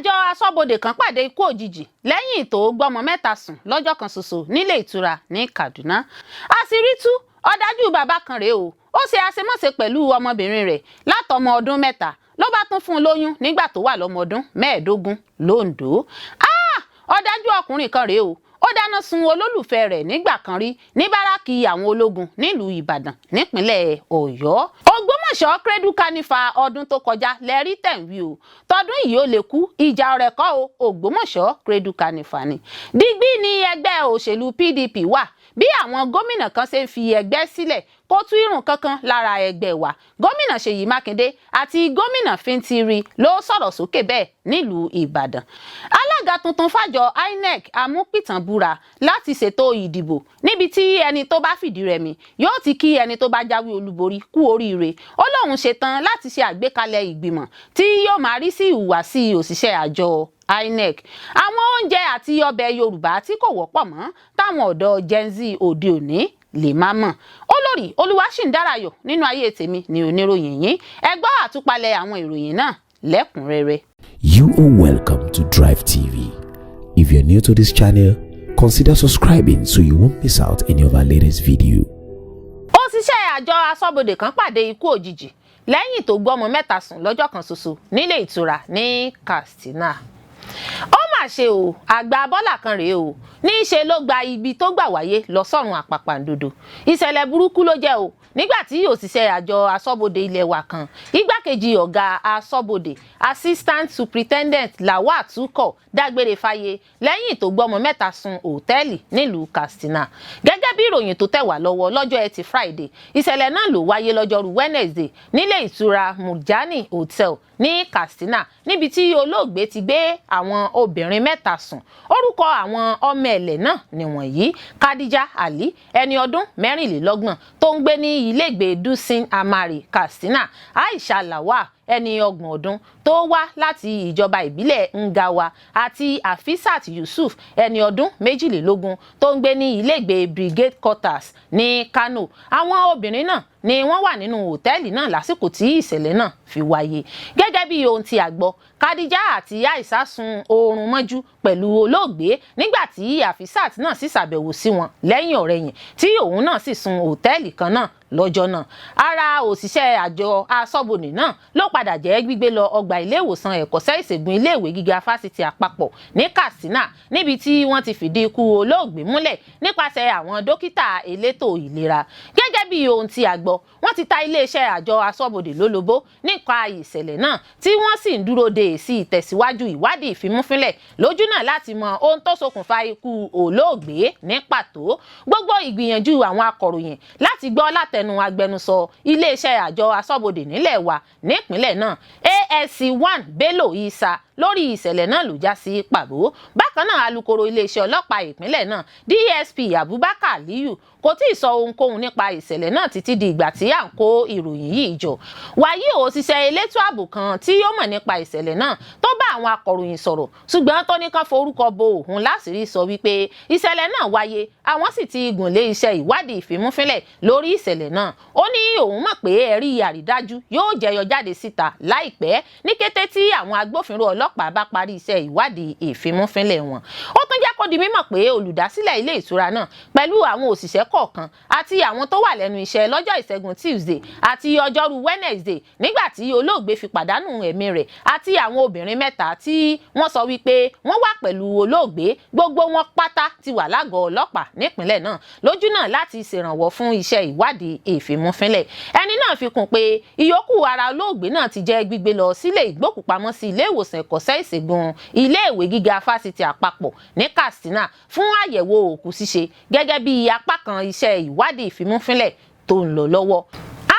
Àjọ aṣọ́bodè kan pàdé ikú òjijì lẹ́yìn tó gbọ́mọ mẹ́ta sùn lọ́jọ́ kan ṣoṣo nílé ìtura ní Kaduna. Àṣírí tú, ọ̀dájú bàbá kan rèé o. Ó ṣe àṣemáṣe pẹ̀lú ọmọbìnrin rẹ̀ látọmọ ọdún 3, ló bá tún fún un lóyún nígbà tó wà lọ́mọ ọdún 15 lóńdó. Ọ̀dájú ọkùnrin kan rèé o. Ó dáná sun olólùfẹ́ rẹ̀ nígbà kan rí ní báràkì àwọn ológun nílùú Ìbàdàn nípínlẹ̀ Ọ̀yọ́. Ògbómọ̀ṣọ́ Cradle Carnival ọdún tó kọjá lẹ́rí tẹ̀ ń wí o, tọdún yìí ó lè kú ìjà ọ̀rẹ́ kọ́ o. Ògbómọ̀ṣọ́ Cradle Carnival ni. Digbí ni ẹgbẹ́ òṣèlú PDP wà. Bí àwọn gómìnà kan ṣe ń fi ẹgbẹ́ sílẹ̀ kó tú irun kankan lára ẹgbẹ́ wa, Gómìnà Ṣèyí Mákindé àti Gómìnà Fintiri ló sọ̀rọ̀ sókè bẹ́ẹ̀ nílùú Ìbàdàn. Alága tuntun fàjọ INEC Amúpìtàn búra láti ṣètò ìdìbò níbi tí ẹni tó bá fìdí rẹmi yóò ti kí ẹni tó bá jáwé olúborí kú oríire. Ó lóun ṣetán láti ṣe àgbékalẹ̀ ìgbìmọ̀ tí yóò máa rí sí ìhùwàsí òṣìṣẹ́ àjọ INEC. Àwọn oúnjẹ àti ọbẹ̀ Yorùbá tí kò wọ́pọ̀ mọ́ táwọn ọ̀dọ́ Gen Z òde òní lè má mọ̀. Olórí Olúwaṣìǹdárayọ̀ nínú ayé tèmi ní oníròyìn yín. Ẹ gbọ́ àtúpalẹ̀ àwọn ìròyìn náà lẹ́kùnrẹ́rẹ́. You are welcome to Drive TV. If you're new to this channel, consider subscribing so you won't miss out any of our latest video. Òṣìṣẹ́ àjọ aṣọ́bodè kan pàdé ikú òjijì lẹ́yìn tó gbọ́mọ mẹ́ta sùn lọ́jọ́ kan ṣoṣo nílé ìtura ní Katsina. Ó mà ṣe o, àgbà bọ́là kan rèé o, ní í ṣe ló gba ibi tó gbà wáyé lọ sọ́run àpàpàǹdodo. Ìṣẹ̀lẹ̀ burúkú ló jẹ́ o, nígbà tí òṣìṣẹ́ àjọ aṣọ́bodè ilé wa kan, igbákejì ọ̀gá aṣọ́bodè, Assistant Superintendent Lawal Tukur, dágbére fáyé lẹ́yìn tó gbọ́mọ mẹ́ta sùn òtẹ́ẹ̀lì nílùú Katsina, gẹ́gẹ́ bí ìròyìn tó tẹ̀ wá lọ́wọ́ lọ́jọ́ Ẹtì Friday. Ìṣẹ̀lẹ̀ náà ló wáyé lọ́jọ́rú Wednesday nílé ìtura Murjani Hotel ní Katsina, níbi tí olóògbé ti gbé àwọn obìnrin mẹ́ta sùn. Orúkọ àwọn ọmọ ẹ̀lẹ̀ náà nìwọ̀nyí: Khadija Ali, ẹni ọdún 24, tó ń gbé ní ilégbèé Dusin Amari, Katsina; Aisha Lawal, ẹni 30 ọdún, tó wá láti ìjọba ìbílẹ̀ Ngawa; àti Afisat Yusuf, ẹni ọdún 22, tó ń gbé ní ilégbèé Brigade Quarters ní Kano. Àwọn obìnrin náà ni wọ́n wà nínú òtẹ́ẹ̀lì náà lásìkò tí ìṣẹ̀lẹ̀ náà fi wáyé. Gẹ́gẹ́ bí ohun tí a gbọ́, Khadija àti Aisha sun oorun mọ́jú pẹ̀lú olóògbé, nígbà tí Afisat náà sì ṣàbẹ̀wò sí wọn lẹ́yìn ọ̀rẹ̀yìn, tí òun náà sì sun òtẹ́ẹ̀lì kan náà lọ́jọ́ náà. Ara òṣìṣẹ́ àjọ aṣọ́bodè náà ló padà jẹ́ gbígbé lọ ọgbà ilé ìwòsàn ẹ̀kọ́ṣẹ́ ìṣègùn iléèwé gíga Fásitì Àpapọ̀ ní Katsina, níbi tí wọ́n ti fìdí ikú olóògbé múlẹ̀ nípasẹ̀ àwọn dókítà elétò ìlera. Gẹ́gẹ́ bí ohun tí a gbọ́, wọ́n ti ta iléeṣẹ́ àjọ aṣọ́bodè lólobó nípa ìṣẹ̀lẹ̀ náà, tí wọ́n sì ń dúró de èsì ìtẹ̀síwájú ìwádìí ìfimúfínlẹ̀ lójú náà láti mọ ohun tó ṣokùnfà ikú olóògbé ní pàtó. Gbogbo ìgbìyànjú àwọn akọ̀ròyìn láti gbọ́ látẹnu agbẹnusọ iléeṣẹ́ àjọ aṣọ́bodè nílẹ̀ wa nípínlẹ̀ náà, ASC 1 Bello Isa, lórí ìṣẹ̀lẹ̀ náà ló já sí pàbó. Bákan náà, alukoro iléeṣẹ́ ọlọ́pàá ìpínlẹ̀ náà, DSP Abubakar Aliyu, kò tí ì sọ ohunkóhun nípa ìṣẹ̀lẹ̀ náà títí di ìgbà tí à ń kó ìròyìn yìí jọ. Wàyí, òṣìṣẹ́ elétò ààbò kan tí ó mọ̀ nípa ìṣẹ̀lẹ̀ náà tó bá àwọn akọ̀ròyìn sọ̀rọ̀, ṣùgbọ́n tó ní kán forúkọ bo òun láṣìírí, sọ wípé ìṣẹ̀lẹ̀ náà wáyé, àwọn sì ti gùn lé iṣẹ́ ìwádìí ìfimúfínlẹ̀ lórí ìṣẹ̀lẹ̀ náà. Ó ní òun mọ̀ pé ẹ̀rí àrídájú yóò jẹyọ jáde síta láìpẹ́, ní kété tí àwọn agbófinró ọlọ́pàá bá parí iṣẹ́ ìwádìí ìfimúfínlẹ̀ wọn. Ó tún jẹ́ kó di mímọ̀ pé olùdásílẹ̀ ilé ìtura náà pẹ̀lú àwọn òṣìṣẹ́ kọ̀ọ̀kan àti àwọn tó wà lẹ́nu iṣẹ́ lọ́jọ́ Ìṣẹ́gun Tuesday àti ọjọ́rú Wednesday nígbà tí olóògbé fi pàdánù ẹ̀mí rẹ̀, àti àwọn obìnrin mẹ́ta tí wọ́n sọ wípé wọ́n wà pẹ̀lú olóògbé, gbogbo wọn pátá ti wà lágọ̀ọ́ ọlọ́pàá nípínlẹ̀ náà lójú náà láti ṣèrànwọ́ fún iṣẹ́ ìwádìí ìfimúfínlẹ̀. Ẹni náà fi kún pé ìyókù ara olóògbé náà ti jẹ́ gbígbé lọ sílé ìgbókùpamọ́sí ilé ìwòsàn ẹ̀kọ́ṣẹ́ ìṣègùn iléèwé gíga Fásitì Àpapọ̀ ní Katsina fún àyẹ̀wò òkú ṣíṣe, gẹ́gẹ́ bí apá kan iṣẹ́ ìwádìí ìfimúfínlẹ̀ tó ń lọ lọ́wọ́.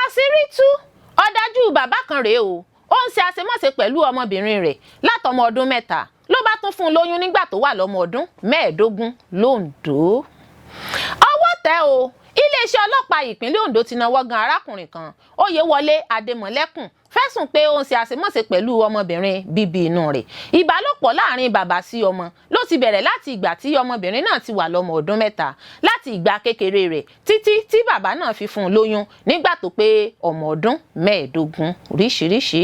Àṣírí tú, ọ̀dájú bàbá kan rèé o. Ó ń ṣe àṣemáṣe pẹ̀lú ọmọbìnrin rẹ̀ látọmọ ọdún 3, ló bá tún fún un lóyún nígbà tó wà lọ́mọ ọdún 15 lóńdó. Ọwọ́ tẹ̀ o. Iléeṣẹ́ ọlọ́pàá ìpínlẹ̀ Ondo ti nawọ́ gan arákùnrin kan, Oyèwọlé Adémọlẹ́kùn, fẹ̀sùn pé ó ń ṣe àṣemáṣe pẹ̀lú ọmọbìnrin bíbí inú rẹ̀. Ìbálòpọ̀ láàrin bàbá sí ọmọ ló ti bẹ̀rẹ̀ láti ìgbà tí ọmọbìnrin náà ti wà lọ́mọ ọdún 3, láti ìgbà kékeré rẹ̀ títí tí bàbá náà fi fún un lóyún nígbà tó pé ọmọ ọdún 15. Oríṣiríṣi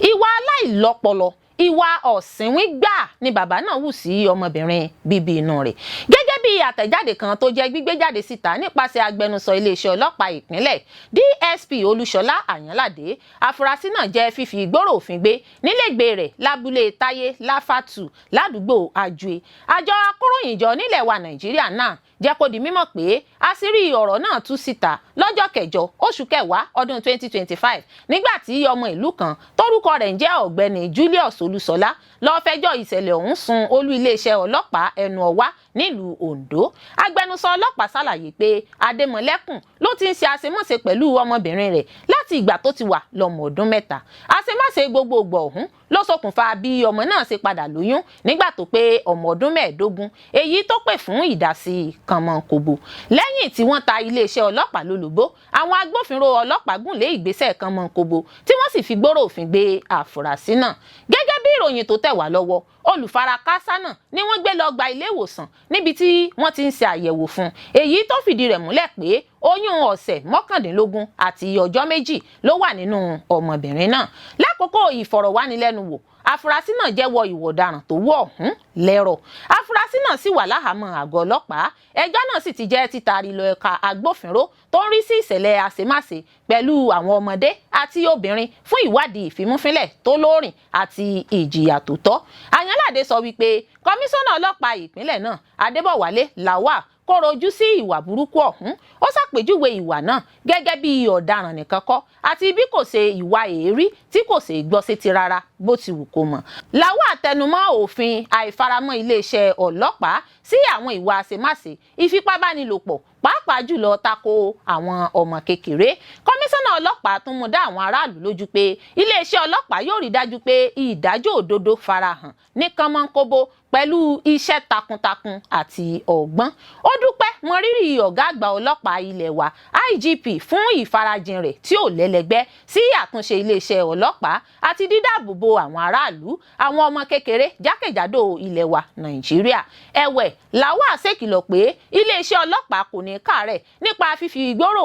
ìwà aláìlọ́pọlọ. Ìwà ọ̀sìnwín gbà ni bàbá náà hù sí ọmọbìnrin bíbí inú rẹ̀. Gẹ́gẹ́ bí àtẹ̀jáde kan tó jẹ́ gbígbé jáde síta nípasẹ̀ agbẹnusọ iléeṣẹ́ ọlọ́pàá ìpínlẹ̀, DSP Olúṣọlá Àyànládé, afurasí náà jẹ́ fífi gbòòrò òfin gbé nílégbé rẹ̀ lábúlé Táyé Láfàtù ládùúgbò Ajue. Àjọ akóròyìnjọ nílẹ̀ wa Nàìjíríà náà jẹ́ kó di mímọ̀ pé àṣírí ọ̀rọ̀ náà tú síta lọ́jọ́ kẹjọ oṣù kẹwàá ọdún 2025, nígbà tí ọmọ ìlú kan tórúkọ rẹ̀ ń jẹ́ Ọ̀gbẹ́ni Julius Olúṣọlá lọ́ọ́ fẹjọ́ ìṣẹ̀lẹ̀ ọ̀hún sun olú iléeṣẹ́ ọlọ́pàá ẹnu ọ̀wá nílùú Ondo. Agbẹnusọ ọlọ́pàá ṣàlàyé pé Adémọlẹ́kùn ló ti ń ṣe àṣemáṣe pẹ̀lú ọmọbìnrin rẹ̀ láti ìgbà tó ti wà lọ́mọ ọdún 3. Àṣemáṣe gbogbogbò ọ̀hún ló ṣokùnfà bí ọmọ náà ṣe padà lóyún nígbà tó pé ọmọ ọdún 15, èyí tó pè fún ìdásí kànmọ́nkòbò. Lẹ́yìn tí wọ́n ta iléeṣẹ́ ọlọ́pàá lólobó, àwọn agbófinró ọlọ́pàá gùn lé ìgbésẹ̀ kànmọ́nkòbò, tí wọ́n sì fi gbóró òfin gbé àfúrásì náà. Gẹ́gẹ́ bí ìròyìn tó tẹ̀ wá lọ́wọ́, olùfarakásá náà ni wọ́n gbé lọ gba ilé ìwòsàn níbi tí wọ́n ti ń ṣe àyẹ̀wò fún, èyí tó fìdí rẹ̀ múlẹ̀ pé oyún ọ̀sẹ̀ 19 àti ọjọ́ 2 ló wà nínú ọmọbìnrin náà. Lákòókò ìfọ̀rọ̀wánilẹ́nuwò, afurasí náà jẹ́wọ́ ìwà ọ̀daràn tó wọ̀ ọ̀hún lẹ́rọ̀. Afurasí náà sì wà láhàámọ́ àgọ́ ọlọ́pàá. Ẹjọ́ náà sì ti jẹ́ títari lọ ẹ̀ka agbófinró tó ń rí sí ìṣẹ̀lẹ̀ àṣemáṣe pẹ̀lú àwọn ọmọdé àti obìnrin fún ìwádìí ìfimúfínlẹ̀ tó lóòrìn àti ìjìyà tó tọ́. Àyànládé sọ wípé kọmíṣánná ọlọ́pàá ìpínlẹ̀ náà, Adébọ̀wálé Lawal, kóró ojú sí ìwà burúkú ọ̀hún. Ó ṣàpèjúwe ìwà náà gẹ́gẹ́ bí ọ̀daràn nìkan kọ́ àti bí kò ṣe ìwà èérí tí kò ṣe gbọ́ sétí rárá bó ti wù kó mọ̀. Lawal tẹnumọ́ òfin àìfaramọ́ iléeṣẹ́ ọlọ́pàá sí àwọn ìwà àṣemáṣe ìfipábánilòpọ̀, pàápàá jùlọ tako àwọn ọmọ kékeré. Kọmíṣánná ọlọ́pàá tún mú dá àwọn aráàlú lójú pé iléeṣẹ́ ọlọ́pàá yóò rí dájú pé ìdájọ́ òdodo farahàn ní kánmọ́nkóbó pẹ̀lú iṣẹ́ takuntakun àti ọgbọ́n. Ó dúpẹ́ mọrírì ọ̀gá àgbà ọlọ́pàá ilé wa, IGP, fún ìfarajìn rẹ̀ tí ò lẹ́lẹ́gbẹ́ sí àtúnṣe iléeṣẹ́ ọlọ́pàá àti dídáàbòbò àwọn aráàlú, àwọn ọmọ kékeré jákèjádò ilé wa Nàìjíríà. Ẹ̀wẹ̀, Lawal ṣèkìlọ̀ pé iléeṣẹ́ ọlọ́pàá kò ní káàárẹ̀ nípa fífi gbòòrò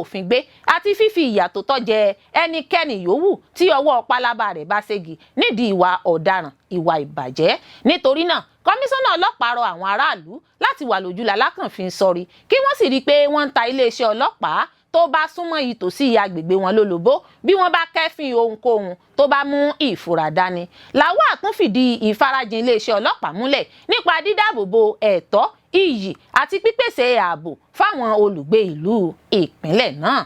òfin gbé àti fífi ìyà tó tọ́ jẹ ẹnikẹ́ni yòówù tí ọwọ́ pálábá rẹ̀ bá ségi nídìí ìwà ọ̀daràn, ìwà ìbàjẹ́. Nítorí náà, kọmíṣánná ọlọ́pàá rọ àwọn aráàlú láti wà lójú lalákànfin sọrí, kí wọ́n sì rí i pé wọ́n ń ta iléeṣẹ́ ọlọ́pàá tó bá súnmọ́ ìtòsí agbègbè wọn lólobó bí wọ́n bá kẹ́fín ohunkóhun tó bá mú ìfura dání. Lawal tún fìdí ìfarajìn iléeṣẹ́ ọlọ́pàá múlẹ̀ nípa dídáàbòbò ẹ̀tọ́, iyì àti pípèsè ààbò fáwọn olùgbé ìlú ìpínlẹ̀ náà.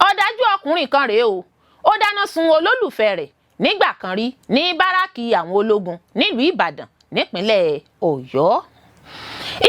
Ọ̀dájú ọkùnrin kan rèé o, ó dáná sun olólùfẹ́ rẹ̀ nígbà kan rí ní báràkì àwọn ológun nílùú Ìbàdàn nípínlẹ̀ Ọ̀yọ́.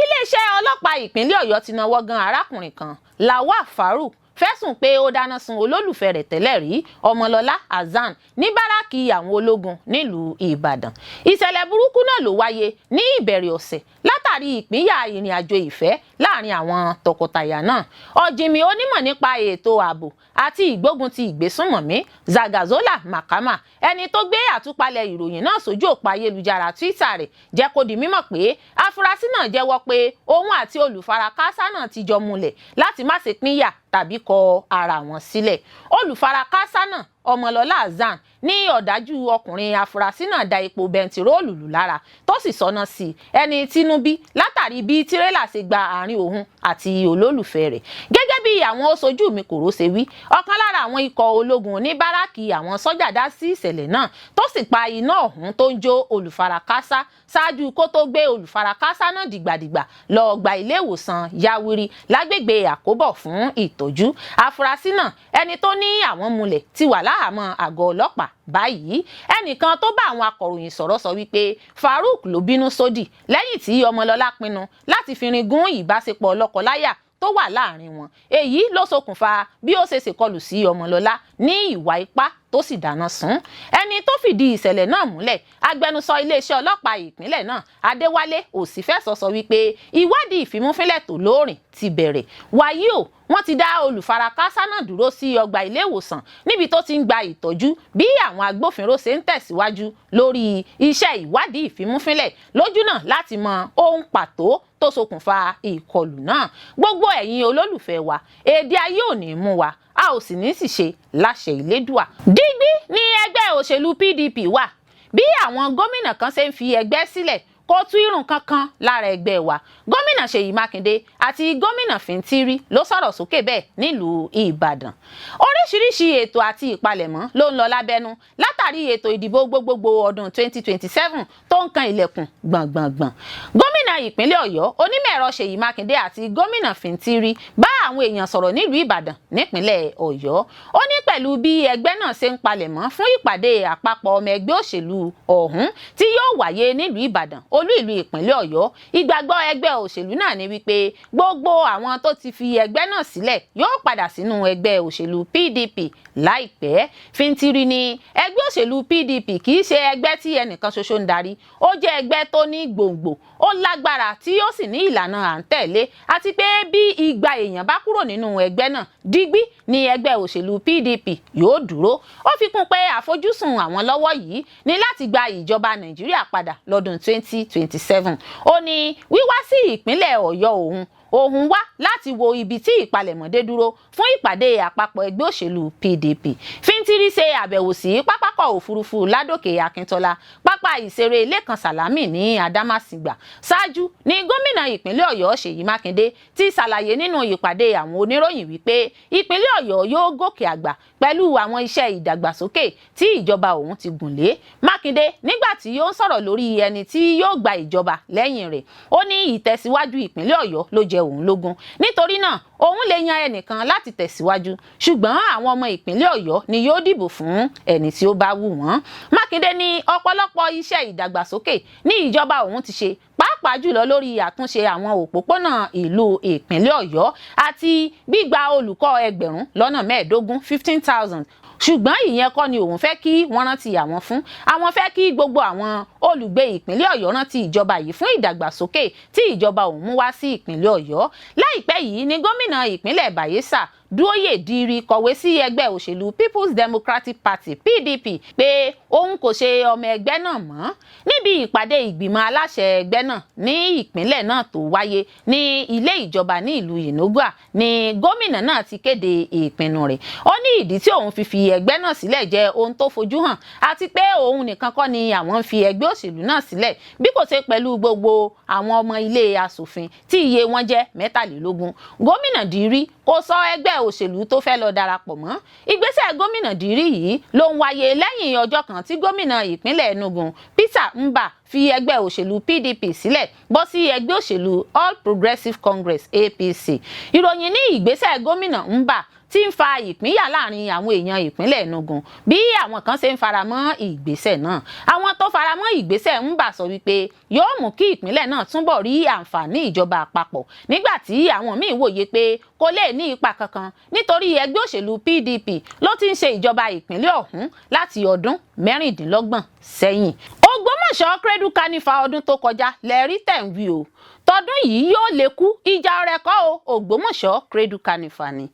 Iléeṣẹ́ ọlọ́pàá ìpínlẹ̀ Ọ̀yọ́ ti nawọ́ gan arákùnrin kan, Lawal Farouk, fẹ̀sùn pé ó dáná sun olólùfẹ́ rẹ̀ tẹ́lẹ̀ rí, Ọmọlọ́lá Hasan, ní báràkì àwọn ológun nílùú Ìbàdàn. Ìṣẹ̀lẹ̀ burúkú náà ló wáyé ní ìbẹ̀rẹ̀ ọ̀sẹ̀ látàrí ìpínyà ìrìn àjò ìfẹ́ láàrin àwọn tọkọtaya náà. Ọ̀jìnmí onímọ̀ nípa ètò ààbò àti ìgbógun ti ìgbésùnmọ̀mí, Zagazola Makama, ẹni tó gbé àtúpalẹ̀ ìròyìn náà sójú òpó ayélujára Twitter rẹ̀, jẹ́ kó di mímọ̀ pé afurasí náà jẹ́wọ́ pé òun àti olùfarakásá náà ti jọ múlẹ̀ láti má ṣe pínyà tàbí kọ ara wọn sílẹ̀. Olùfarakásá náà, Ọmọlọ́lá Hasan, ní ọ̀dájú ọkùnrin afurasí náà da epo bẹntiróòlù lù lára tó sì sọnà sí ẹni tínú bí látàrí bí tirẹ́là ṣe gba àárín òun àti olólùfẹ́ rẹ̀. Gẹ́gẹ́ bí àwọn oṣojú mi kòró ṣe wí, ọ̀kan lára àwọn ikọ̀ ológun ní báràkì àwọn sọ́jà dá sí ìṣẹ̀lẹ̀ náà tó sì pa iná ọ̀hún tó ń jó olùfarakásá ṣáájú kó tó gbé olùfarakásá náà dìgbàdìgbà lọ gba ilé ìwòsàn Yawuri lágbègbè Àkóbọ̀ fún ìtọ́jú. Afurasí náà, ẹni tó ní àwọn múlẹ̀, ti wà láhàámọ́ àgọ́ ọlọ́pàá báyìí. Ẹnìkan tó bá àwọn akọ̀ròyìn sọ̀rọ̀ sọ wípé Farouk ló bínú sódì lẹ́yìn tí Ọmọlọ́lá pinnu láti firin gún ìbáṣepọ̀ lọ́kọláya tó wà láàrin wọn. Èyí ló ṣokùnfà bí ó ṣe ṣèkọlù sí Ọmọlọ́lá ní ìwà ipá tó sì dáná sun. Ẹni tó fìdí ìṣẹ̀lẹ̀ náà múlẹ̀, agbẹnusọ iléeṣẹ́ ọlọ́pàá ìpínlẹ̀ náà, Adéwálé Òsínfẹ̀sọ, sọ wípé ìwádìí ìfimúfínlẹ̀ tó lóòrìn ti bẹ̀rẹ̀. Wàyí o, wọ́n ti dá olùfarakásá náà dúró sí ọgbà ilé ìwòsàn níbi tó ti ń gba ìtọ́jú bí àwọn agbófinró ṣe ń tẹ̀síwájú lórí iṣẹ́ ìwádìí ìfimúfínlẹ̀ lójúnà láti mọ ohun pàtó tó ṣokùnfà ìkọlù náà. Gbogbo ẹ̀yin olólùfẹ́ wa, èdè ayé ò ní mú wa. A ò sì ní sì ṣe láṣẹ Ìlédùà. Dígbí ní ẹgbẹ́ òṣèlú PDP wà. Bí àwọn gómìnà kan ṣe ń fi ẹgbẹ́ sílẹ̀ kò tú irun kankan lára ẹgbẹ́ wa. Gómìnà Ṣèyí Mákindé àti gómìnà Fintiri ló sọ̀rọ̀ sókè bẹ́ẹ̀ nílùú Ìbàdàn. Oríṣiríṣi ètò àti ìpalẹ̀mọ́ ló ń lọ lábẹ́nú látàrí ètò ìdìbò gbogbogbò ọdún 2027 tó ń kan ilẹ̀kùn gbọ̀ngbọ̀ngbọ̀n. Gómìnà ìpínlẹ̀ Ọ̀yọ́, onímọ̀-ẹ̀rọ Ṣèyí Mákindé, àti gómìnà Fintiri bá àwọn èèyàn sọ̀rọ̀ nílùú Ìbàdàn nípínlẹ̀ Ọ̀yọ́. Ó ní pẹ̀lú bí ẹgbẹ́ náà ṣe ń palẹ̀mọ́ fún ìpàdé àpapọ̀ ọmọ ẹgbẹ́ òṣèlú ọ̀hún tí yóò wáyé nílùú Ìbàdàn, olú ìlú ìpínlẹ̀ Ọ̀yọ́, ìgbàgbọ́ ẹgbẹ́ òṣèlú náà ni wípé gbogbo àwọn tó ti fi ẹgbẹ́ náà sílẹ̀ yóò padà sínú ẹgbẹ́ òṣèlú PDP láìpẹ́. Fintiri ní ẹgbẹ́ òṣèlú PDP kì í ṣe ẹgbẹ́ tí ẹnìkan ṣoṣo ń darí. Ó jẹ́ ẹgbẹ́ tó ní gbòǹgbò, ó lágbára, tí ó sì ní ìlànà à ń tẹ̀lé, àti pé bí igba èèyàn bá kúrò nínú ẹgbẹ́ náà, digbí ni ẹgbẹ́ òṣèlú PDP yóò dúró. Ó fi kún pé àfojúsùn àwọn lọ́wọ́ yìí ní láti gba ìjọba Nàìjíríà padà lọ́dún 2027. Ó ní wíwá sí ìpínlẹ̀ Ọ̀yọ́ òun, òun wá láti wo ibi tí ìpalẹ̀mọ́ dé dúró fún ìpàdé àpapọ̀ ẹgbẹ́ òṣèlú PDP. Fintiri ṣe àbẹ̀wò sí pápákọ̀ òfurufú Ládòkè Akíntọ́lá, pápá ìṣeré Lẹ́kan Sàlámì ní Adámàsìgbà. Ṣáájú ní gómìnà ìpínlẹ̀ Ọ̀yọ́ Ṣèyí Mákindé ti ṣàlàyé nínú ìpàdé àwọn oníròyìn wípé ìpínlẹ̀ Ọ̀yọ́ yóò gòkè àgbà pẹ̀lú àwọn iṣẹ́ ìdàgbàsókè tí ìjọba òun ti gùn lé. Mákindé, nígbà tí ó ń sọ̀rọ̀ lórí ẹni tí yóò gba ìjọba lẹ́yìn rẹ̀, ó ní ìtẹ̀síwájú ìpínlẹ̀ Ọ̀yọ́ ló jẹ òun lógún, nítorí náà òun lè yan ẹnìkan láti tẹ̀síwájú, ṣùgbọ́n àwọn ọmọ ìpínlẹ̀ Ọ̀yọ́ ni yóò dìbò fún ẹni tí ó bá wù wọ́n. Mákindé ní ọ̀pọ̀lọpọ̀ iṣẹ́ ìdàgbàsókè ní ìjọba òun ti ṣe, pàápàá jùlọ lórí àtúnṣe àwọn òpópónà ìlú ìpínlẹ̀ Ọ̀yọ́ àti gbígba olùkọ́ 25,000, 15,000, ṣùgbọ́n ìyẹn kọ́ ni òun fẹ́ kí wọ́n rántí àwọn fún. Àwọn fẹ́ kí gbogbo àwọn olùgbé ìpínlẹ̀ Ọ̀yọ́ rántí ìjọba yìí fún ìdàgbàsókè tí ìjọba òun mú wá sí ìpínlẹ̀ Ọ̀yọ́. Láìpẹ́ yìí ni gómìnà ìpínlẹ̀ Bayelsa, Dúóyè Diri, kọ̀wé sí ẹgbẹ́ òṣèlú People's Democratic Party, PDP, pé òun kò ṣe ọmọ ẹgbẹ́ náà mọ́. Níbi ìpàdé ìgbìmọ̀ aláṣẹ ẹgbẹ́ náà ní ìpínlẹ̀ náà tó wáyé ní ilé ìjọba ní ìlú Yenagoa ni gómìnà náà ti kéde ìpinnu rẹ̀. Ó ní ìdí tí òun fi fi ẹgbẹ́ náà sílẹ̀ jẹ́ ohun tó fojú hàn, àti pé òun nìkan kọ́ ni àwọn ń fi ẹgbẹ́ òṣèlú náà sílẹ̀, bí kò ṣe pẹ̀lú gbogbo àwọn ọmọ ilé asòfin tí iye wọn jẹ́ 23. Gómìnà Diri kò sọ ẹgbẹ́ òṣèlú tó fẹ́ lọ darapọ̀ mọ́. Ìgbésẹ̀ gómìnà Diri yìí ló ń wáyé lẹ́yìn ọjọ́ kan tí gómìnà ìpínlẹ̀ Enugu, Peter Mbah, fi ẹgbẹ́ òṣèlú PDP sílẹ̀ bọ́ sí ẹgbẹ́ òṣèlú All Progressives Congress, APC. Ìròyìn ní ìgbésẹ̀ gómìnà Mbah tí ń fa ìpínyà láàrin àwọn èèyàn ìpínlẹ̀ Enugu. Bí àwọn kan ṣe ń faramọ́ ìgbésẹ̀ náà, àwọn tó faramọ́ ìgbésẹ̀ Mbah sọ wípé yóò mú kí ìpínlẹ̀ náà túbọ̀ rí àǹfààní ìjọba àpapọ̀, nígbà tí àwọn míín wòye pé kò lè ní ipa kankan nítorí ẹgbẹ́ òṣèlú PDP ló ti ń ṣe ìjọba ìpínlẹ̀ ọ̀hún láti ọdún 26 sẹ́yìn. Ògbómọ̀ṣọ́ Cradle Carnival ọdún tó kọjá lẹ́rí tẹ̀ ń wí o, tọdún yìí yóò lè kú ìjà ọ̀rẹ́ kọ́ o. Ògbómọ̀ṣọ́ Cradle Carnival ni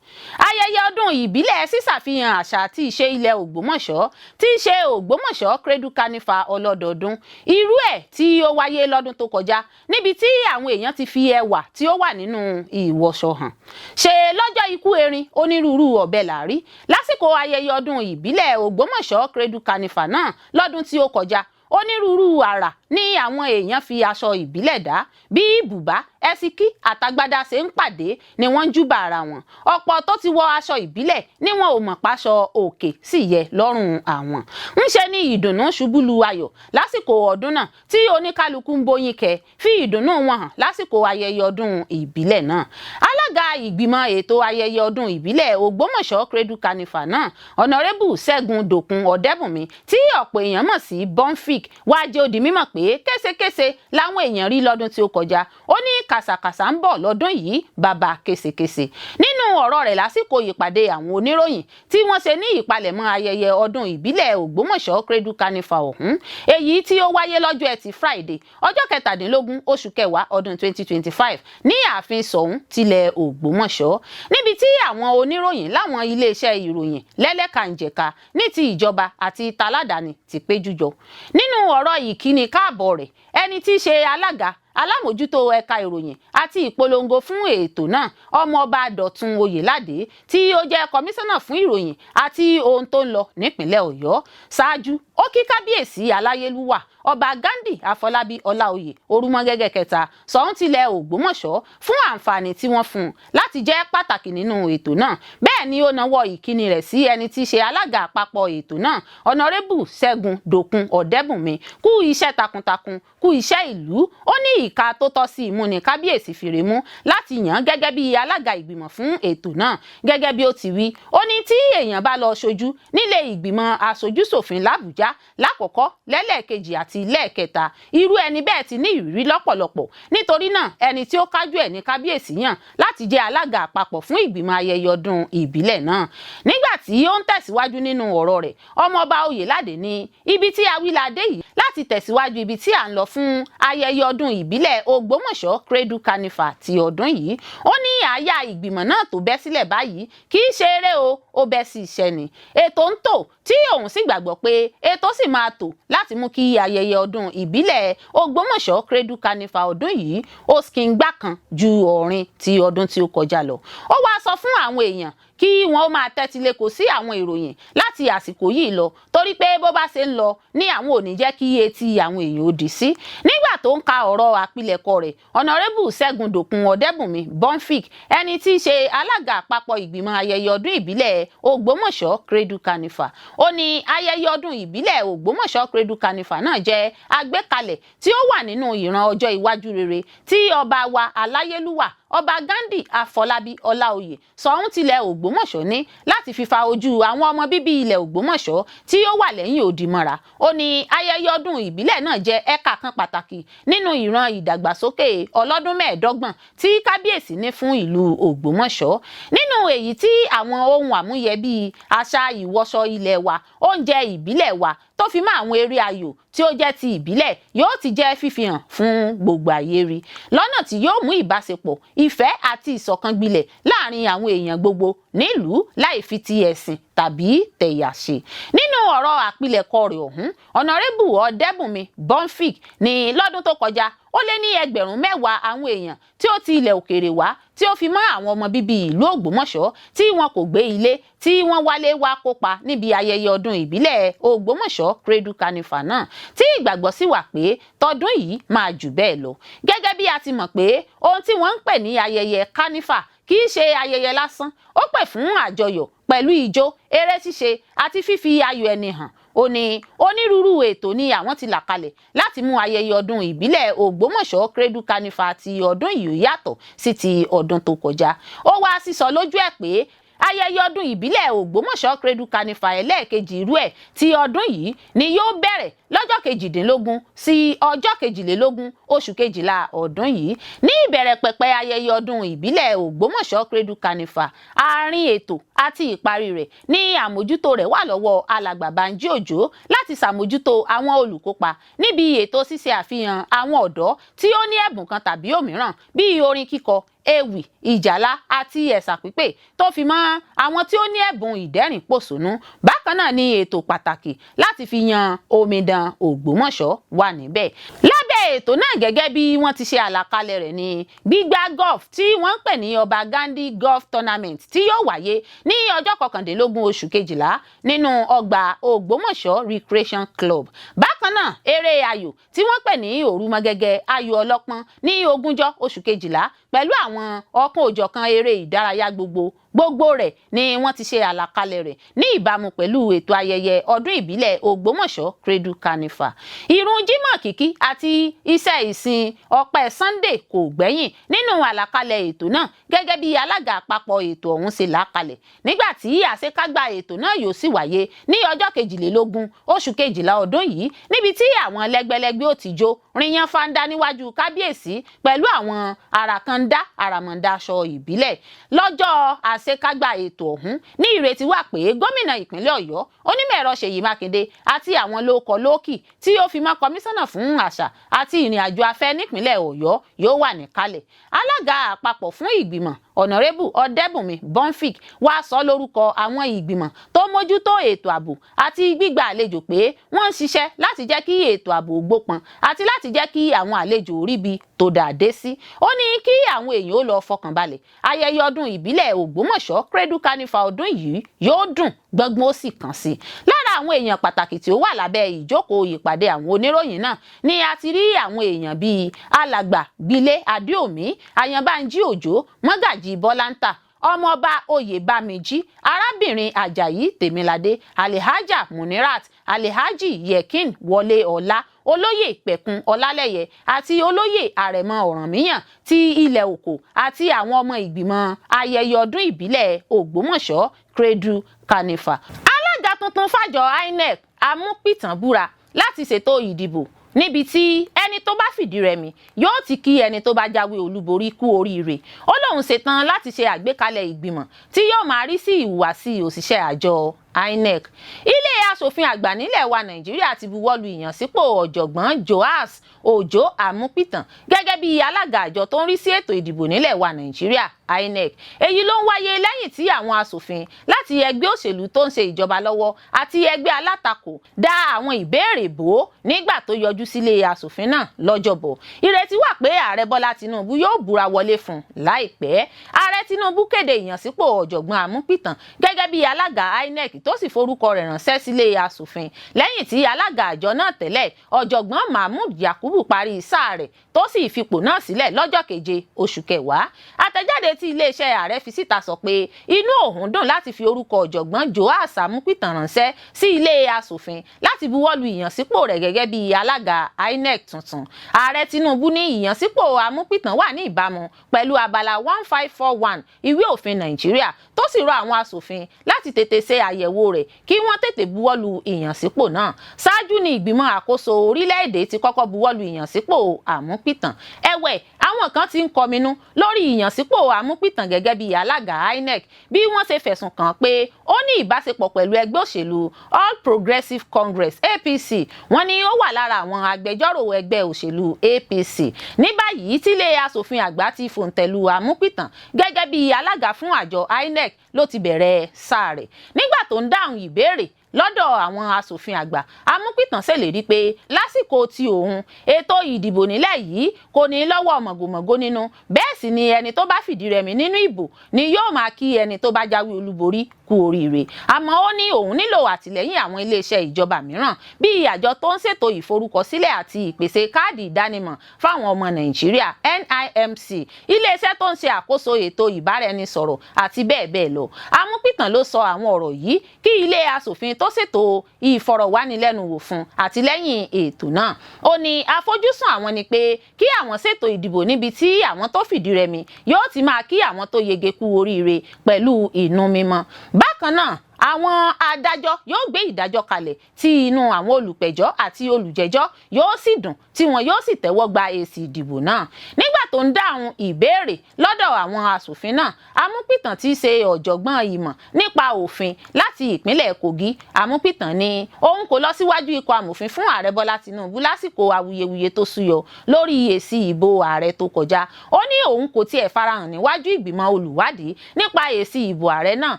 ayẹyẹ ọdún ìbílẹ̀ sísàfihàn àṣà àti ìṣe ilẹ̀ Ògbómọ̀ṣọ́, tí í ṣe Ògbómọ̀ṣọ́ Cradle Carnival ọlọ́dọọdún, irú ẹ̀ tí ó wáyé lọ́dún tó kọjá, níbi tí àwọn èèyàn ti fi ẹwà tí ó wà nínú ìwọṣọ hàn. Ṣe lọ́jọ́ ikú erin, onírúurú ọ̀bẹ làárí lásìkò ayẹyẹ ọdún ìbílẹ̀ Ògbómọ̀ṣọ́ Cradle Carnival náà lọ́dún tí ó kọjá. Onírúurú àrà ní àwọn èèyàn fi aṣọ ìbílẹ̀ dá. Bí bùbá, ẹsíkí àtàgbádá ṣe ń pàdé ni wọ́n ń júbà ara wọn. Ọ̀pọ̀ tó ti wọ aṣọ ìbílẹ̀ ni wọn ò mọ̀ páṣọ òkè sì yẹ lọ́rùn àwọn. Ńṣe ni ìdùnnú ṣubú lu ayọ̀ lásìkò ọdún náà, tí oníkálukú ń bóyin kẹ fi ìdùnnú wọn hàn lásìkò ayẹyẹ ọdún ìbílẹ̀ náà. Alága ìgbìmọ̀ ètò ayẹyẹ ọdún ìbílẹ̀ Ògbómọ̀ṣọ́ Cradle Carnival náà, Honourable Ṣẹ́gun Dòkun Ọ̀dẹ́bùnmi, tí ọ̀pọ̀ èèyàn mọ̀ sí Bonfik, wá jẹ́ ó di mímọ̀ pé késekése làwọn èèyàn rí lọ́dún tí ó kọjá. Ó ní kàsàkàsà ń bọ̀ lọ́dún yìí, bàbá késekése. Nínú ọ̀rọ̀ rẹ̀ lásìkò ìpàdé àwọn oníròyìn tí wọ́n ṣe ní ìpalẹ̀mọ́ ayẹyẹ ọdún ìbílẹ̀ Ògbómọ̀ṣọ́ Cradle Carnival ọ̀hún, èyí tí ó wáyé lọ́jọ́ Ẹtì Friday, ọjọ́ 17 oṣù kẹwàá ọdún 2025 ní ààfin Ṣọ̀ún tilẹ̀ Ògbómọ̀ṣọ́, níbi tí àwọn oníròyìn láwọn iléeṣẹ́ ìròyìn lẹ́lẹ́kànjẹ̀ka ní ti ìjọba àti taládàáni ti péjú jọ. Nínú ọ̀rọ̀ ìkíni káàbọ̀ rẹ̀, ẹni tí í ṣe alága Alámòjútó ẹ̀ka ìròyìn àti ìpolongo fún ètò náà, Ọmọọba Dọ̀tun Oyèládé, tí ó jẹ́ kọmíṣánná fún ìròyìn àti ohun tó ń lọ nípìnlẹ̀ Ọ̀yọ́. Ṣáájú, ó kí kábíyèsí aláyélúwà, Ọba Ghandi Àfọlábí Ọláoyè Orúmọgẹ́gẹ́ kẹta, Ṣọ̀ún tilẹ̀ Ògbómọ̀ṣọ́, fún àǹfààní tí wọ́n fún un láti jẹ́ pàtàkì nínú ètò náà. Bẹ́ẹ̀ ni ó nawọ́ ìkíni rẹ̀ sí ẹni tí í ṣe alága àpapọ̀ ètò náà, Ọ̀nàrẹ́bù Ṣẹ́gun Dòkun Ọ̀dẹ́bùnmi, kú iṣẹ́ takuntakun, kú iṣẹ́ ìlú. Ó ní ìka tó tọ́ sí imú ní kábíyèsí fìrè mú láti yàn án gẹ́gẹ́ bí alága ìgbìmọ̀ fún ètò náà. Gẹ́gẹ́ bí ó ti wí, ó ní tí èèyàn bá lọ ṣojú nílé ìgbìmọ̀ aṣojúṣòfin làbújá lákọ̀ọ́kọ́, lẹ́lẹ́ẹ̀kejì àti lẹ́ẹ̀kẹta, irú ẹni bẹ́ẹ̀ ti ní ìrírí lọ́pọ̀lọpọ̀. Nítorí náà, ẹni tí ó kájú ẹ̀ ní kábíyèsí yàn láti jẹ́ alága àpapọ̀ fún ìgbìmọ̀ ayẹyẹ ọdún ìbílẹ̀ náà. Nígbà tí ó ń tẹ̀síwájú nínú ọ̀rọ̀ rẹ̀, Ọmọọba Oyèládé ní ibi tí awíládé yìí láti tẹ̀síwájú ibi tí à ń lọ fún ayẹyẹ ọdún ìbílẹ̀ Ògbómọ̀ṣọ́ Cradle Carnival ti ọdún yìí. Ó ní àyà ìgbìmọ̀ náà tó bẹ́ sílẹ̀ báyìí kì í ṣe eré o, ó bẹ́ sí iṣẹ́ ni. Ètò ń tò, tí òun sì gbàgbọ́ pé ètò sì máa tò láti mú kí ayẹyẹ ọdún ìbílẹ̀ Ògbómọ̀ṣọ́ Cradle Carnival ọdún yìí ó skingbá kan ju ọ̀rin ti ọdún tí ó kọjá lọ. Ó wáá sọ fún àwọn èèyàn kí wọ́n ó máa tẹ́tí lẹ́kọ̀ọ́ sí àwọn ìròyìn láti àsìkò yìí lọ, torí pé bó bá ṣe ń lọ ní àwọn ò ní jẹ́ kí etí àwọn èèyàn ó dì sí. Nígbà tó ń ka ọ̀rọ̀ àpilẹ̀kọ rẹ̀, Ọ̀nàrẹ́bù Ṣẹ́gun Dòkun Ọ̀dẹ́bùnmi Bonfik, ẹni tí í ṣe alága àpapọ̀ ìgbìmọ̀ ayẹyẹ ọdún ìbílẹ̀ Ògbómọ̀ṣọ́ Cradle Carnival, ó ní ayẹyẹ ọdún ìbílẹ̀ Ògbómọ̀ṣọ́ Cradle Carnival náà jẹ́ àgbékalẹ̀ tí ó wà nínú ìran ọjọ́ iwájú rere tí ọba wa aláyélúwà, Ọba Ghandi Àfọlábí Ọláoyè, Ṣọ̀ún tilẹ̀ Ògbómọ̀ṣọ́, ní láti fífa ojú àwọn ọmọ bíbí ilẹ̀ Ògbómọ̀ṣọ́ tí ó wà lẹ́yìn odi mọ́ra. Ó ní ayẹyẹ ọdún ìbílẹ̀ náà jẹ́ ẹ̀ka kan pàtàkì nínú ìran ìdàgbàsókè ọlọ́dún 25 tí kábíyèsí ní fún ìlú Ògbómọ̀ṣọ́, nínú èyí tí àwọn ohun àmúyẹ bíi àṣà ìwọṣọ ilẹ̀ wa, oúnjẹ ìbílẹ̀ wa, tó fi mọ́ àwọn eré ayò tí ó jẹ́ ti ìbílẹ̀ yóò ti jẹ́ fífihàn fún gbogbo ayé rí, lọ́nà tí yóò mú ìbáṣepọ̀, ìfẹ́ àti ìṣọ̀kan gbilẹ̀ láàrin àwọn èèyàn gbogbo nílùú, láì fi ti ẹ̀sìn tàbí tẹ̀yà ṣe. Nínú ọ̀rọ̀ àpilẹ̀kọ rẹ̀ ọ̀hún, Ọ̀nàrẹ́bù Ọ̀dẹ́bùnmi Bonfik ní lọ́dún tó kọjá, ó lé ní 10,000 àwọn èèyàn tí ó ti ilẹ̀ òkèèrè wá, tí ó fi mọ́ àwọn ọmọ bíbí ìlú Ògbómọ̀ṣọ́ tí wọn kò gbé ilé, tí wọ́n wálé wá kópa níbi ayẹyẹ ọdún ìbílẹ̀ Ògbómọ̀ṣọ́ Cradle Carnival náà, tí ìgbàgbọ́ sì wà pé tọdún yìí máa jù bẹ́ẹ̀ lọ. Gẹ́gẹ́ bí a ti mọ̀ pé ohun tí wọ́n ń pè ní ayẹyẹ carnival kì í ṣe ayẹyẹ lásán, ó pè fún àjọyọ̀ pẹ̀lú ijó, eré ṣíṣe àti fífi ayọ̀ ẹni hàn. Ó ní onírúurú ètò ni àwọn ti là kalẹ̀ láti mú ayẹyẹ ọdún ìbílẹ̀ Ògbómọ̀ṣọ́ Cradle Carnival ti ọdún yìí yàtọ̀ sí ti ọdún tó kọjá. Ó wá sísọ lójú ẹ̀ pé ayẹyẹ ọdún ìbílẹ̀ Ògbómọ̀ṣọ́ Cradle Carnival ẹlẹ́ẹ̀kejì irú ẹ̀ ti ọdún yìí ni yóò bẹ̀rẹ̀ lọ́jọ́ 18 sí ọjọ́ 22 oṣù kejìlá ọdún yìí. Ní ìbẹ̀rẹ̀ pẹ̀pẹ̀ ayẹyẹ ọdún ìbílẹ̀ Ògbómọ̀ṣọ́ Cradle Carnival, àárín ètò àti ìparí rẹ̀ ní àmójútó rẹ̀ wà lọ́wọ́ Alàgbà Banjí Òjó láti ṣàmójútó àwọn olùkópa níbi ètò ṣíṣe àfihàn àwọn ọ̀dọ́ tí ó ní ẹ̀bùn kan tàbí òmíràn, bíi orin kíkọ, ewì, ìjálá àti ẹ̀sà pípè, tó fi mọ́ àwọn tí ó ní ẹ̀bùn ìdẹ́rìn pòṣónú. Bákan náà ni ètò pàtàkì láti fi yan omidan Ògbómọ̀ṣọ́ wà níbẹ̀. Lábẹ́ ètò náà, gẹ́gẹ́ bí wọ́n ti ṣe àlàkalẹ̀ rẹ̀, ní gbígbá golf tí wọ́n ń pè ní Ọba Ghandi Golf Tournament, tí yóò wáyé ní ọjọ́ 19 oṣù kejìlá nínú ọgbà Ògbómọ̀ṣọ́ Recreation Club. Bákan náà, eré ayò tí wọ́n pè ní Òrùmọ̀gẹ́gẹ́ ayò ọlọ́pọ́n ní 20 oṣù kejìlá, pẹ̀lú àwọn ọ̀kan òjọ̀kan eré ìdárayá gbogbo. Gbogbo rẹ̀ ni wọ́n ti ṣe àlàkalẹ̀ rẹ̀ ní ìbámu pẹ̀lú ètò ayẹyẹ ọdún ìbílẹ̀ Ògbómọ̀ṣọ́ Cradle Carnival. Ìrun Jímọ̀ kìkí àti iṣẹ́ ìsìn ọpẹ́ Sunday kò gbẹ́yìn nínú àlàkalẹ̀ ètò náà, gẹ́gẹ́ bí alága àpapọ̀ ètò ọ̀hún ṣe là kalẹ̀. Nígbà tí àṣekágbá ètò náà yóò sì wáyé ní ọjọ́ 22 oṣù kejìlá ọdún yìí, níbi tí àwọn lẹ́gbẹ́lẹ́gbẹ́ ó ti jó ríyan fanda níwájú kábíyèsí pẹ̀lú àwọn àràkàndá àràmọ̀ǹdà aṣọ ìbílẹ̀. Lọ́jọ́ àṣekágbá ètò ọ̀hún ní ìrètí wà pé gómìnà ìpínlẹ̀ Ọ̀yọ́, Onímọ̀-ẹ̀rọ Ṣèyí Mákindé, àti àwọn lóòkọ̀ lóòkì, tí ó fi mọ́ kọmíṣánná fún àṣà àti ìrìn àjò afẹ́ nípìnlẹ̀ Ọ̀yọ́, yóò wà níkàlẹ̀. Alága àpapọ̀ fún ìgbìmọ̀, Ọ̀nàrẹ́bù Ọ̀dẹ́bùnmi Bonfik, wá sọ lórúkọ àwọn ìgbìmọ̀ tó mójútó ètò ààbò àti gbígba àlejò pé wọ́n ń ṣiṣẹ́ láti jẹ́ kí ètò ààbò gbópọn àti láti jẹ́ kí àwọn àlejò ríbi tó dàdé sí. Ó ní kí àwọn èèyàn ó lọ fọkàn balẹ̀, ayẹyẹ ọdún ìbílẹ̀ Ògbómọ̀ṣọ́ Cradle Carnival ọdún yìí yóò dùn gbọ́ngbọ́n, ó sì kàn sí. Lára àwọn èèyàn pàtàkì tí ó wà lábẹ́ ìjókòó ìpàdé àwọn oníròyìn náà ni a ti rí àwọn èèyàn bíi Alàgbà Gbilé Adéòmí, Àyànbánjí Òjó, Mọ́gàjì Bọ́láńtà, Ọmọọba Oyèbámijí, Arábìnrin Ajayi Tèmiládé, Alihaja Munirat, Alihaji Yekin Wọlé Ọlá, Olóyè Pẹ̀kun Ọlálẹ́yẹ àti Olóyè Àrẹ̀mọ Ọ̀rànmíyàn ti ilẹ̀ Òkò àti àwọn ọmọ ìgbìmọ̀ ayẹyẹ ọdún ìbílẹ̀ Ògbómọ̀ṣọ́ Cradle Carnival. Alága tuntun fàjọ INEC Amúpìtàn búra láti ṣètò ìdìbò níbi tí ẹni tó bá fìdí rẹmi yóò ti kí ẹni tó bá jáwé olúborí kú oríire. Ó lóun ṣetán láti ṣe àgbékalẹ̀ ìgbìmọ̀ tí yóò máa rí sí ìhùwàsí òṣìṣẹ́ àjọ INEC. Ilé asòfin àgbà nílẹ̀ wa Nàìjíríà ti buwọ́lu ìyànsípò Ọ̀jọ̀gbọ́n Joash Òjó Àmúpìtàn gẹ́gẹ́ bí alága àjọ tó ń rí sí ètò ìdìbò nílẹ̀ wa Nàìjíríà, INEC. Èyí ló ń wáyé lẹ́yìn tí àwọn asòfin láti ẹgbẹ́ òṣèlú tó ń ṣe ìjọba lọ́wọ́ àti ẹgbẹ́ alátakò dá àwọn ìbéèrè bò ó nígbà tó yọjú sílé asòfin náà lọ́jọ́bọ̀. Ìrètí wà pé Ààrẹ Bọ́lá Tinubu yóò búra wọlé fún láìpẹ́. Ààrẹ Tinubu kéde ìyànsípò Ọ̀jọ̀gbọ́n Àmúpìtàn gẹ́gẹ́ bí alága INEC, tó sì forúkọ rẹ̀ ránṣẹ́ sílé asòfin lẹ́yìn tí alága àjọ náà tẹ́lẹ̀, Ọ̀jọ̀gbọ́n Mahmood Yakubu, parí sáà rẹ̀ tó sì fipò náà sílẹ̀ lọ́jọ́ 7 oṣù 10. Àtẹ̀jáde tí iléeṣẹ́ ààrẹ fi síta sọ pé inú òun dùn láti fi orúkọ Ọ̀jọ̀gbọ́n Joash Amupitan ránṣẹ́ sí ilé asòfin láti buwọ́lu ìyànsípò rẹ̀ gẹ́gẹ́ bí alága INEC tuntun. Ààrẹ Tinubu ní ìyànsípò Amupitan wà ní ìbámu pẹ̀lú abala 1541 ìwé òfin Nàìjíríà, tó sì rọ àwọn asòfin láti tètè ṣe àyẹ̀wò rẹ̀ kí wọ́n tètè buwọ́lu ìyànsípò náà. Ṣáájú ní ìgbìmọ̀ àkóso orílẹ̀-èdè ti kọ́kọ́ buwọ́lu ìyànsípò Àmúpìtàn. Ẹ̀wẹ̀, àwọn kan ti ń kọminú lórí ìyànsípò Àmúpìtàn gẹ́gẹ́ bí alága INEC, bí wọ́n ṣe fẹ̀sùn kàn pé ó ní ìbáṣepọ̀ pẹ̀lú ẹgbẹ́ òṣèlú All Progressives Congress, APC. Wọ́n ní ó wà lára àwọn agbẹjọ́rò ẹgbẹ́ òṣèlú APC. Ní báyìí tílé asòfin àgbà ti fòǹtẹ̀lù Àmúpìtàn gẹ́gẹ́ bí alága fún àjọ INEC, ló ti bẹ̀rẹ̀ sáà rẹ̀. Nígbà tó ń dáhùn ìbéèrè lọ́dọ̀ àwọn asòfin àgbà, Amúpìtàn ṣèlérí pé lásìkò tí òun, ètò ìdìbò nílẹ̀ yìí kò ní lọ́wọ́ mọ̀gòmọ̀gó nínú, bẹ́ẹ̀ sì ni ẹni tó bá fìdí rẹmi nínú ìbò ni yóò máa kí ẹni tó bá jáwé olúborí kú oríire. Àmọ́ ó ní òun nílò àtìlẹ́yìn àwọn iléeṣẹ́ ìjọba mìíràn, bíi àjọ tó ń ṣètò ìforúkọsílẹ̀ àti ìpèsè káàdì ìdánimọ̀ fáwọn ọmọ Nàìjíríà, NIMC, iléeṣẹ́ tó ń ṣe àkóso ètò ìbáraẹnisọ̀rọ̀ àti bẹ́ẹ̀ bẹ́ẹ̀ lọ. Amúpìtàn ló sọ àwọn ọ̀rọ̀ yìí kí ilé asòfin tó ṣètò ìfọ̀rọ̀wánilẹ́nuwò fún àti lẹ́yìn ètò náà. Ó ní àfojúsùn àwọn ni pé kí àwọn ṣètò ìdìbò níbi tí àwọn tó fìdí rẹmi yóò ti máa kí àwọn tó yege kú oríire pẹ̀lú inú mímọ́. Bákan náà, àwọn adájọ́ yóò gbé ìdájọ́ kalẹ̀ tí inú àwọn olùpẹ̀jọ́ àti olùjẹ́jọ́ yóò sì dùn, tí wọn yóò sì tẹ́wọ́ gba èsì ìdìbò náà. Nígbà tó ń dáhùn ìbéèrè lọ́dọ̀ àwọn asòfin náà, Amúpìtàn tí í ṣe ọ̀jọ̀gbọ́n ìmọ̀ nípa òfin láti ìpínlẹ̀ Kogi, Amúpìtàn ní òun kò lọ síwájú ikọ̀ amòfin fún Ààrẹ Bọ́lá Tinubu lásìkò awuyewuye tó súyọ lórí èsì ìbò ààrẹ tó kọjá. Ó ní òun kò tiẹ̀ farahàn níwájú ìgbìmọ̀ olùwádìí nípa èsì ìbò ààrẹ náà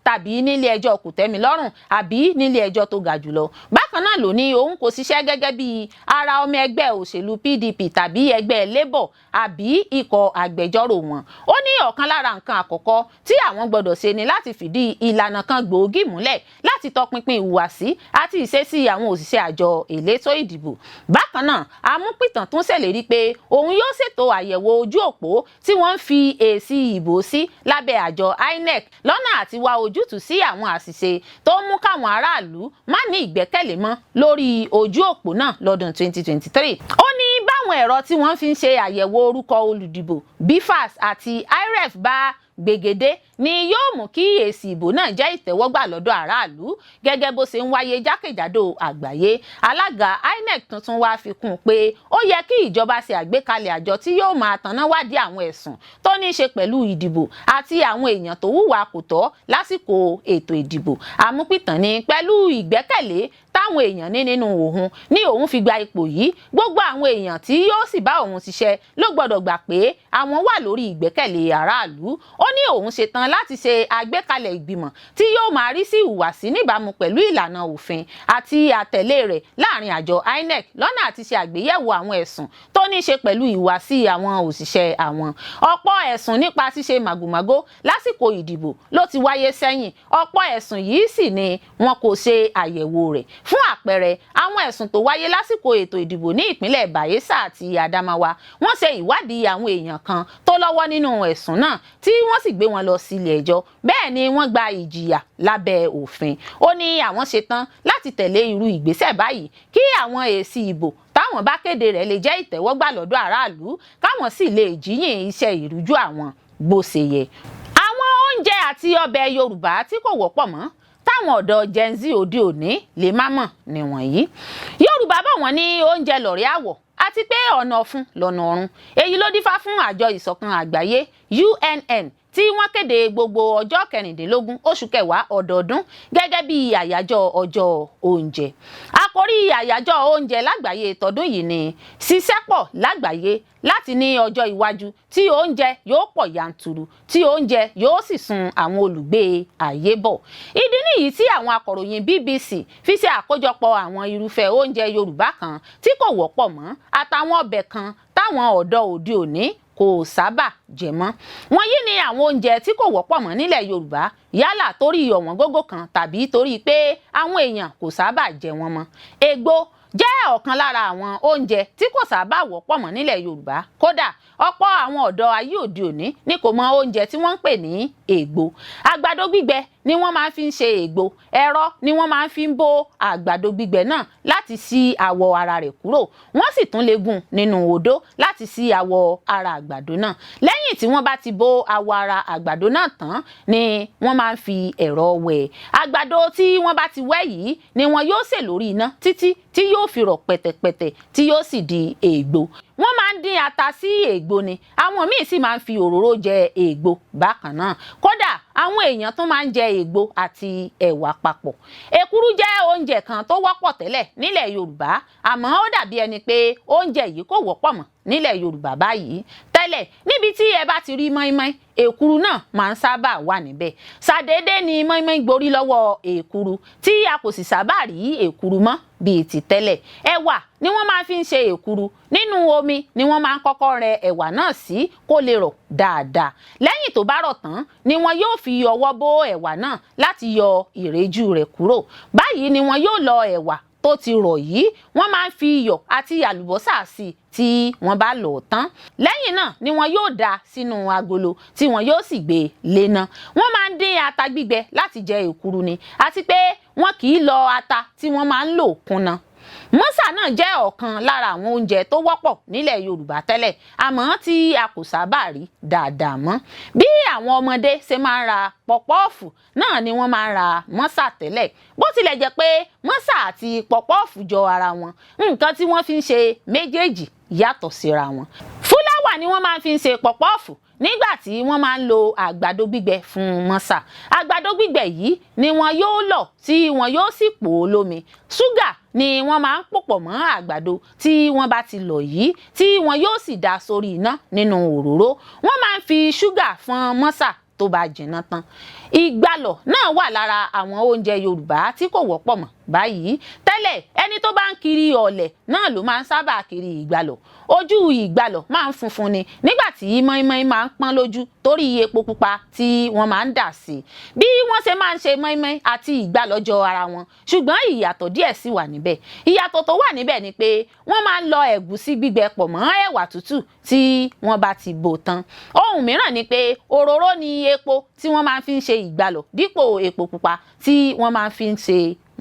tàbí nílé ẹjọ́ kòtẹ́milọ́rùn àbí nílé ẹjọ́ tó ga jùlọ. Bákan náà ló ní òun kò ṣiṣẹ́ gẹ́gẹ́ bí ara ọmọ ẹgbẹ́ òṣèlú PDP tàbí ẹgbẹ́ Labour àbí ikọ̀ agbẹjọ́rò wọn. Ó ní ọ̀kan lára nǹkan àkọ́kọ́ tí àwọn gbọ́dọ̀ ṣe ni láti fìdí ìlànà kan gbòógì múlẹ̀ láti tọpinpin ìhùwàsí àti ìṣesí àwọn òṣìṣẹ́ àjọ elétò ìdìbò. Bákan náà, Amúpìtàn tún ṣèlérí pé òun yóò ṣètò àyẹ̀wò ojú òpó tí wọ́n ń fi èsì ìbò sí lábẹ́ àjọ INEC lọ́nà àti wá ojútùú sí àwọn àṣìṣe tó ń mú káwọn aráàlú má ní ìgbẹ́kẹ̀lé mọ́ lórí ojú òpó náà lọ́dún 2023. Ó ní báwọn ẹ̀rọ tí wọ́n fi ń ṣe àyẹ̀wò orúkọ olùdìbò, BVAS àti IREV, bá gbègede ni yóò mú kí èsì ìbò náà jẹ́ ìtẹ́wọ́gbà lọ́dọ̀ aráàlú gẹ́gẹ́ bó ṣe ń wáyé jákèjádò àgbáyé. Alága INEC tuntun wá fi kún un pé ó yẹ kí ìjọba ṣe àgbékalẹ̀ àjọ tí yóò máa tanná wádìí àwọn ẹ̀sùn tó ní í ṣe pẹ̀lú ìdìbò àti àwọn èèyàn tó hùwà kò tọ́ lásìkò ètò ìdìbò. Àmúpìtàn ní pẹ̀lú ìgbẹ́kẹ̀lé táwọn èèyàn ní nínú òun ní òun fi gba ipò yìí, gbogbo àwọn èèyàn tí yóò sì bá òun ṣiṣẹ́ ló gbọ́dọ̀ gbà pé àwọn wà lórí ìgbẹ́kẹ̀lé aráàlú. Ó ní òun ṣetán. láti ṣe àgbékalẹ̀ ìgbìmọ̀ tí yóò máa rí sí ìhùwàsí níbàámu pẹ̀lú ìlànà òfin àti àtẹ̀lé rẹ̀ láàrin àjọ INEC lọ́nà àti ṣe àgbéyẹ̀wò àwọn ẹ̀sùn tó ní ṣe pẹ̀lú ìhùwàsí àwọn òṣìṣẹ́ àwọn. Ọ̀pọ̀ ẹ̀sùn nípa ṣíṣe màgòmágó lásìkò ìdìbò ló ti wáyé sẹ́yìn. Ọ̀pọ̀ ẹ̀sùn yìí sì ni wọn kò ṣe àyẹ̀wò rẹ̀. Fún àpẹẹrẹ, àwọn ẹ̀sùn tó wáyé lásìkò ètò ìdìbò ní ìpínlẹ̀ Bayelsa àti Adamawa, wọ́n ṣe ìwádìí àwọn èèyàn kan tó lọ́wọ́ nínú ẹ̀sùn náà tí wọ́n sì gbé wọn lọ sílé ẹjọ́. Bẹ́ẹ̀ ni wọ́n gba ìjìyà lábẹ́ òfin. Ó ní àwọn ṣetán láti tẹ̀lé irú ìgbésẹ̀ báyìí kí àwọn èsì ìbò táwọn bá kéde rẹ̀ lè jẹ́ ìtẹ́wọ́gbà lọ́dọ̀ aráàlú, káwọn sì lè jíyìn iṣẹ́ ìrújú àwọn bó ṣe yẹ. Àwọn oúnjẹ àti ọbẹ̀ Yorùbá tí kò wọ́pọ̀ mọ́ táwọn ọ̀dọ́ Gen Z òde òní lè má mọ̀ nìwọ̀nyí. Yorùbá bọ̀, wọ́n ní oúnjẹ lọ̀rẹ́ àwọ̀, àti pé ọ̀nà ọ̀fun lọ́nà ọ̀run. Èyí ló dífá fún àjọ ìṣọ̀kan àgbáyé UNN tí wọ́n kéde gbogbo ọjọ́ 16 oṣù kẹwàá ọdọọdún gẹ́gẹ́ bí àyájọ́ ọjọ́ oúnjẹ. Àkórí àyájọ́ oúnjẹ lágbàáyé tọdún yìí ni ṣiṣẹ́pọ̀ lágbàáyé láti ní ọjọ́ iwájú tí oúnjẹ yóò pọ̀ yanturu, tí oúnjẹ yóò sì sun àwọn olùgbé ayé bọ̀. Ìdí nìyí tí àwọn akọ̀ròyìn BBC fi ṣe àkójọpọ̀ àwọn irúfẹ́ oúnjẹ Yorùbá kan tí kò wọ́pọ̀ mọ́ àtàwọn ọbẹ̀ kan táwọn ọ̀dọ́ òde òní kò sábà jẹ mọ́. Wọ̀nyí ni àwọn oúnjẹ tí kò wọ́pọ̀ mọ́ nílẹ̀ Yorùbá, yálà torí ọ̀wọ́n gógó kan tàbí torí pé àwọn èèyàn kò sábà jẹ wọ́n mọ́. Ègbò jẹ́ ọ̀kan lára àwọn oúnjẹ tí kò sábà wọ́pọ̀ mọ́ nílẹ̀ Yorùbá. Kódà, ọ̀pọ̀ àwọn ọ̀dọ́ ayé òde òní ni kò mọ oúnjẹ tí wọ́n ń pè ní ègbò. Àgbàdo gbígbẹ ni wọ́n máa fi ń ṣe ègbò. Ẹ̀rọ ni wọ́n máa fi ń bó àgbàdo gbígbẹ náà láti ṣí àwọ̀ ara rẹ̀ kúrò. Wọ́n sì tún lè gún nínú odó láti ṣí àwọ̀ ara àgbàdo náà. Lẹ́yìn tí wọ́n bá ti bó àwọ̀ ara àgbàdo náà tán ni wọ́n máa ń fi ẹ̀rọ wẹ̀. Àgbàdo tí wọ́n bá ti wẹ́ yìí ni wọ́n yóò sè lórí iná títí tí yóò fi rọ̀ pẹ̀tẹ̀pẹ̀tẹ̀, tí yóò sì di ègbò. Wọ́n máa ń dín ata sí ègbò ni. Àwọn míì sì máa ń fi òróró jẹ ègbò bákan náà. Kódà, àwọn èèyàn tún máa ń jẹ ègbò àti ẹ̀wà papọ̀. Èkuru jẹ́ oúnjẹ kan tó wọ́pọ̀ tẹ́lẹ̀ nílẹ̀ Yorùbá, àmọ́ ó dàbí ẹni pé oúnjẹ yìí kò wọ́pọ̀ mọ́ nílẹ̀ Yorùbá báyìí. Tẹ́lẹ̀, níbi tí ẹ bá ti rí mọ́ínmọ́ín, èkuru náà máa ń sábà wà níbẹ̀. Ṣàdédé ni mọ́ínmọ́ín gborí lọ́wọ́ èkuru, tí a kò sì sábà rí èkuru mọ́ bíi ti tẹ́lẹ̀. Ẹ̀wà ni wọ́n máa fi ń ṣe èkuru. Nínú omi ni wọ́n máa ń kọ́kọ́ rẹ ẹ̀wà náà sí kó lè rọ̀ dáadáa. Lẹ́yìn tó bá rọ̀ tán ni wọn yóò fi ọwọ́ bó ẹ̀wà náà láti yọ ìrẹ́jú rẹ̀ kúrò. Báyìí ni wọn yóò lọ ẹ̀wà tó ti rọ̀ yìí. Wọ́n máa ń fi iyọ̀ àti àlùbọ́sà sí i tí wọ́n bá lọ̀ tán. Lẹ́yìn náà ni wọ́n yóò dà sínú agolo tí wọ́n yóò sì gbé léná. Wọ́n máa ń dín ata gbígbẹ láti jẹ èkuru ni, àti pé wọn kì í lọ ata tí wọ́n máa ń lò kúnná. Mọ́sà náà jẹ́ ọ̀kan lára àwọn oúnjẹ tó wọ́pọ̀ nílẹ̀ Yorùbá tẹ́lẹ̀, àmọ́ tí a kò sábà rí dáadáa mọ́. Bí àwọn ọmọdé ṣe máa ń ra pọpọ́ọ̀fù náà ni wọ́n máa ń ra mọ́sà tẹ́lẹ̀. Bó tilẹ̀ jẹ́ pé mọ́sà àti pọpọ́ọ̀fù jọ ara wọn, nǹkan tí wọ́n fi ń ṣe méjèèjì yàtọ̀ síra wọn. Fúláwà ni wọ́n máa fi ń ṣe pọpọ́ọ̀fù, nígbà tí wọ́n máa ń lo àgbàdo gbígbẹ fún mọ́sà. Àgbàdo gbígbẹ yìí ni wọn yóò lọ̀ tí wọn yóò sì pò ó lómi. Ṣúgà ni wọ́n máa ń pòpọ̀ mọ́ àgbàdo tí wọ́n bá ti lọ̀ yìí, tí wọn yóò sì dà sórí iná nínú òróró. Wọ́n máa ń fi ṣúgà fọ́n mọ́sà tó bá jiná tán. Ìgbàlọ̀ náà wà lára àwọn oúnjẹ Yorùbá tí kò wọ́pọ̀ mọ́ báyìí. Tẹ́lẹ̀, ẹni tó bá ń kiri ọ̀lẹ̀ náà ló máa ń sábà kiri ìgbàlọ̀. Ojú ìgbàlọ̀ máa ń funfun ni, nígbà tí mọ́ínmọ́ín máa ń pọ́n lójú torí epo pupa tí wọ́n máa ń dà sí. Bí wọ́n ṣe máa ń ṣe mọ́ínmọ́ín àti ìgbàlọ̀ jọ ara wọn, ṣùgbọ́n ìyàtọ̀ díẹ̀ sì wà níbẹ̀. Ìyàtọ̀ tó wà níbẹ̀ ni pé wọ́n máa ń lọ ẹ̀gúsí gbígbẹ pọ̀ mọ́ ẹ̀wà tútù tí wọ́n bá ti bò tán. Ohun mìíràn ni pé òróró ni epo tí wọ́n máa fi ń ṣe ìgbàlọ̀ dípò epo pupa tí wọ́n máa fi ń ṣe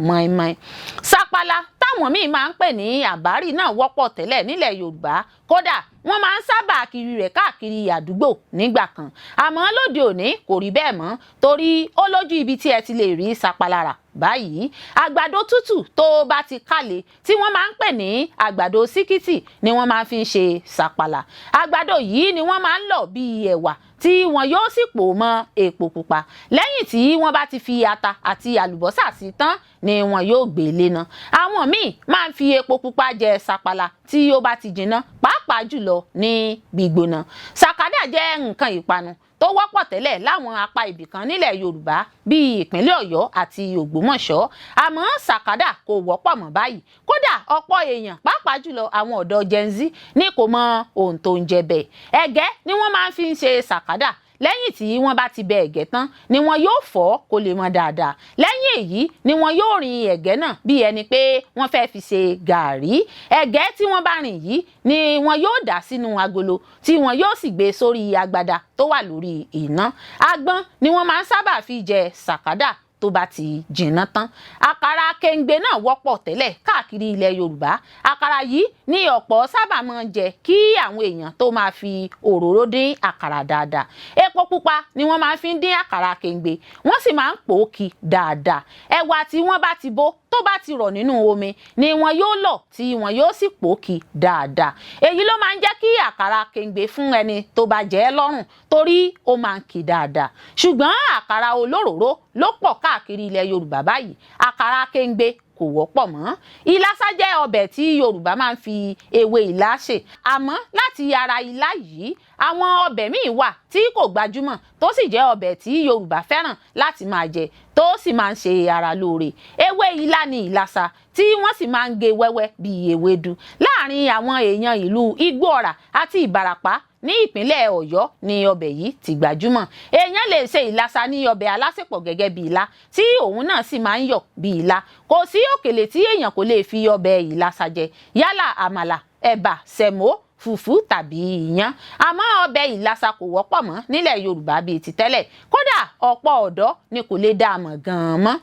mọ́ínmọ́ín. Sapala táwọn míì máa ń pè ní àbárì náà wọ́pọ̀ tẹ́lẹ̀ nílẹ̀ Yorùbá. Kódà, wọ́n máa ń sábà kiri rẹ̀ káàkiri àdúgbò nígbà kan, àmọ́ lóde òní kò rí bẹ́ẹ̀ mọ́, torí ó lójú ibi tí ẹ ti lè rí sapala rà báyìí. Àgbàdo tútù tó bá ti kálẹ̀ tí wọ́n máa ń pè ní àgbàdo síkítì ni wọ́n máa fi ń ṣe sapala. Àgbàdo yìí ni wọ́n máa ń lọ̀ bíi ẹ̀wà, tí wọn yóò sì pò mọ́ epo pupa. Lẹ́yìn tí wọ́n bá ti fi ata àti àlùbọ́sà sí tán ni wọn yóò gbé léná. Àwọn míì máa ń fi epo pupa jẹ sapala tí ó bá ti jinná pàápàá. pàápàá jùlọ ní gbígbóná. Sàkádà jẹ́ nǹkan ìpanu tó wọ́pọ̀ tẹ́lẹ̀ láwọn apá ibìkan nílẹ̀ Yorùbá bíi ìpínlẹ̀ Ọ̀yọ́ àti Ògbómọ̀ṣọ́. Àmọ́ sàkádà kò wọ́pọ̀ mọ́ báyìí. Kódà ọ̀pọ̀ èèyàn, pàápàá jùlọ àwọn ọ̀dọ́ Gen Z, ní kò mọ ohun tó ń jẹ bẹ́ẹ̀. Ẹ̀gẹ́ ni wọ́n máa ń fi ń ṣe sàkádà. Lẹ́yìn tí wọ́n bá ti bẹ ẹ̀gẹ́ tán ni wọ́n yóò fọ̀ kó lè mọ́ dáadáa. Lẹ́yìn èyí ni wọ́n yóò rin ẹ̀gẹ́ náà bí ẹni pé wọ́n fẹ́ fi ṣe gàárì. Ẹ̀gẹ́ tí wọ́n bá rìn yìí ni wọ́n yóò dà sínú agolo tí wọ́n yóò sì gbé sórí agbada tó wà lórí iná. Àgbọn ni wọ́n máa ń sábà fi jẹ sàkádà tó bá ti jìnnà tán. Àkàrà kéńgbé náà wọ́pọ̀ tẹ́lẹ̀ káàkiri ilẹ̀ Yorùbá. Àkàrà yìí ní ọ̀pọ̀ sábà máa ń jẹ kí àwọn èèyàn tó máa fi òróró dín àkàrà dáadáa. Epo pupa ni wọ́n máa fi ń dín àkàrà kéńgbé, wọ́n sì máa ń pò ó ki dáadáa. Ẹ̀wà tí wọ́n bá ti bó, tó bá ti rọ̀ nínú omi, ni wọn yóò lọ̀ tí wọn yóò sì pò ó ki dáadáa. Èyí ló máa ń jẹ́ kí àkàrà kéńgbé fún ẹni tó bá jẹ ẹ́ lọ́rùn, torí ó máa ń ki dáadáa. Ṣùgbọ́n àkàrà olóròró ló pọ̀ káàkiri ilẹ̀ Yorùbá báyìí. Àkàrà kéńgbé kò wọ́pọ̀ mọ́. Ìlàsà jẹ́ ọbẹ̀ tí Yorùbá máa ń fi ewé ilá ṣe. Àmọ́ láti ara ilá yìí, àwọn ọbẹ̀ míì wà tí kò gbajúmọ̀, tó sì jẹ́ ọbẹ̀ tí Yorùbá fẹ́ràn láti máa jẹ, tó sì máa ń ṣe ara lóore. Ewé ilá ni ìlàsà, tí wọ́n sì máa ń gé wẹ́wẹ́ bíi ewédú. Láàrin àwọn èèyàn ìlú Igbóọrà àti Ìbàràpá ní ìpínlẹ̀ Ọ̀yọ́ ni ọbẹ̀ yìí ti gbajúmọ̀. Èèyàn lè ṣe ìlàsà ní ọbẹ̀ alásèpọ̀ gẹ́gẹ́ bí ilá, tí òun náà sì máa ń yọ̀ bí ilá. Kò sí òkèlè tí èèyàn kò lè fi ọbẹ̀ ìlàsà jẹ, yálà àmàlà, ẹ̀bà, sẹ̀mó, fùfú tàbí iyán. Àmọ́ ọbẹ̀ ìlàsà kò wọ́pọ̀ mọ́ nílẹ̀ Yorùbá bíi ti tẹ́lẹ̀. Kódà ọ̀pọ̀ ọ̀dọ́ ni kò lè dá a mọ̀ gan-an mọ́.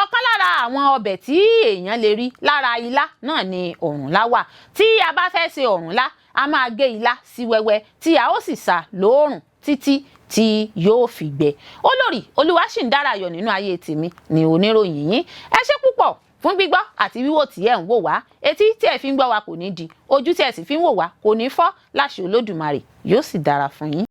Ọ̀kan lára àwọn ọbẹ̀ tí èèyàn lè rí lára ilá náà ni ọ̀rùnlá wà. Tí a bá fẹ́ ṣe ọ̀rùnlá, a máa gé ilá sí wẹ́wẹ́ tí a ó sì sá lóòrùn títí tí yóò fi gbẹ. Olórí Olúwaṣìǹdára ayọ̀ nínú ayé tèmi ni oníròyìn yín. Ẹ ṣé púpọ̀ fún gbígbọ́ àti wíwò tí ẹ̀ ń wò wá. Etí tí ẹ fi ń gbọ́ wa kò ní di, ojú tí ẹ sì fi ń wò wá kò ní fọ́ láṣẹ Olódùmarè. Yóò sì dára fún yín.